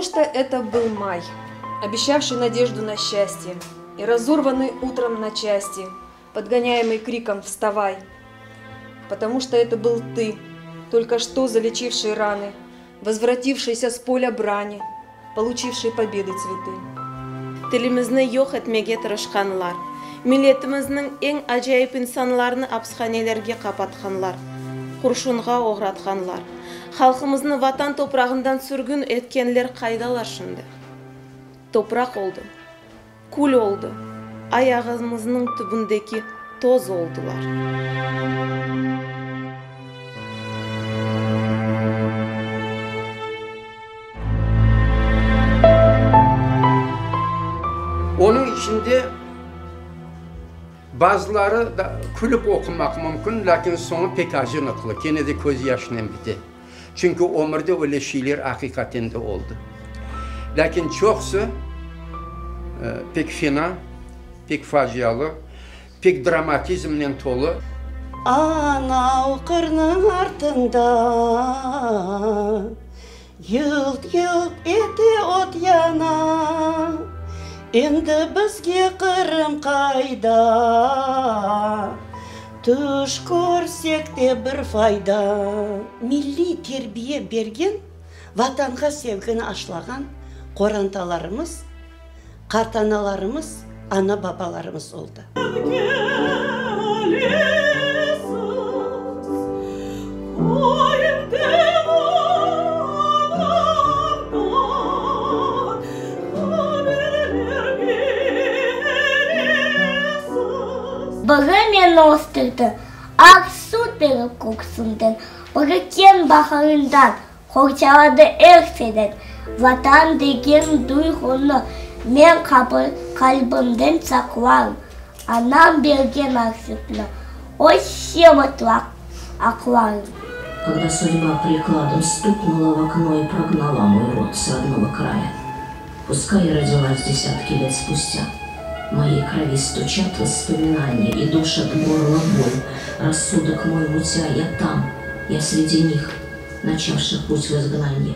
что это был май, обещавший надежду на счастье и разорванный утром на части, подгоняемый криком «Вставай!». Потому что это был ты, только что залечивший раны, возвратившийся с поля брани, получивший победы цветы. Tilimizni yoq etmege tırışqanlar, milletimizniñ eñ acayip insanlarını apishanelerge qapatqanlar, qurşunğa oğratqanlar, halqımıznı Vatan toprağından sürgün etkenler qaydalar şimdi? Topraq oldı, kül oldı, ayağımıznıñ tübündeki toz oldılar. Onıñ içinde bazıları da külip oqumaq mümkün, lâkin soñu pek acınıqlı, kene de közyaşnen bite. Çünki ömürde öyle şeyler aqiqaten de oldı. Lâkin çoqusı pek fena, pek facialı, pek dramatizmnen tolu. Anav qırnıñ artında Yılt-yılt ete ot yana, Endi bizge Qırım qayda? Tüş körsek te bir fayda. Milliy terbiye bergen, Vatanğa sevgini aşlağan qorantalarımız, qartanalarımız, ana-babalarımız oldı. Biri meni östürdi, aq süt berip köksümden, Biri keñ bağrından Qorçaladı er şeyden, Vatan degen duyğunı men qalbimden saqlarım, Anam bergen aq sütni ölsem mıtlaq aqlarım. Когда судьба прикладом стукнула в окно и прогнала мой род с родного края, Пускай я родилась десятки лет спустя, В моей крови стучат воспоминания и душат горло боль, Рассудок мой мутя, я там, я среди них, начавших путь в изгнанье.